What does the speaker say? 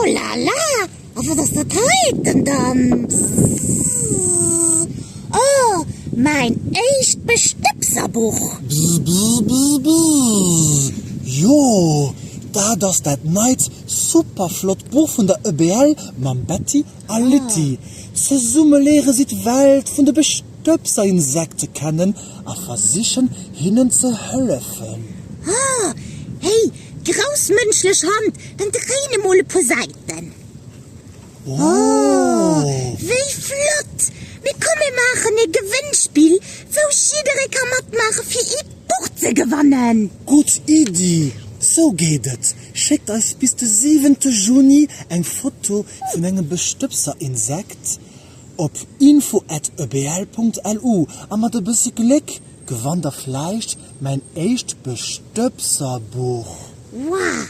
Oh la la, a wat ass dat heiten dann? Bzzz. Oh, mäin éischt Bestëbserbuch! Bzz bzz bzz bzz. Jo, dat ass dat neit super flott Buch vun der EBL mam Betty a Litty. Zesumme léiere si d'Welt vun de Bestëbserinsekte kennen a versichen hinnen ze hëllefen. Oh, hey, Grouss mënschlech Hand, dann dréin emol e puer Säiten. Oh, wéi flott! Mee komm mir maachen e Gewënnspill, wou jidderee ka matmaache fir ee Buch ze gewannen. Gutt Iddi! Sou geet et, Schéckt eis bis de siwente Juni eng Foto vun engem Bestëbserinsekt op info@ebl.lu a mat e bëssi Gléck gewannt der vläicht Mäin éischt Bestëbserbuch. Wow!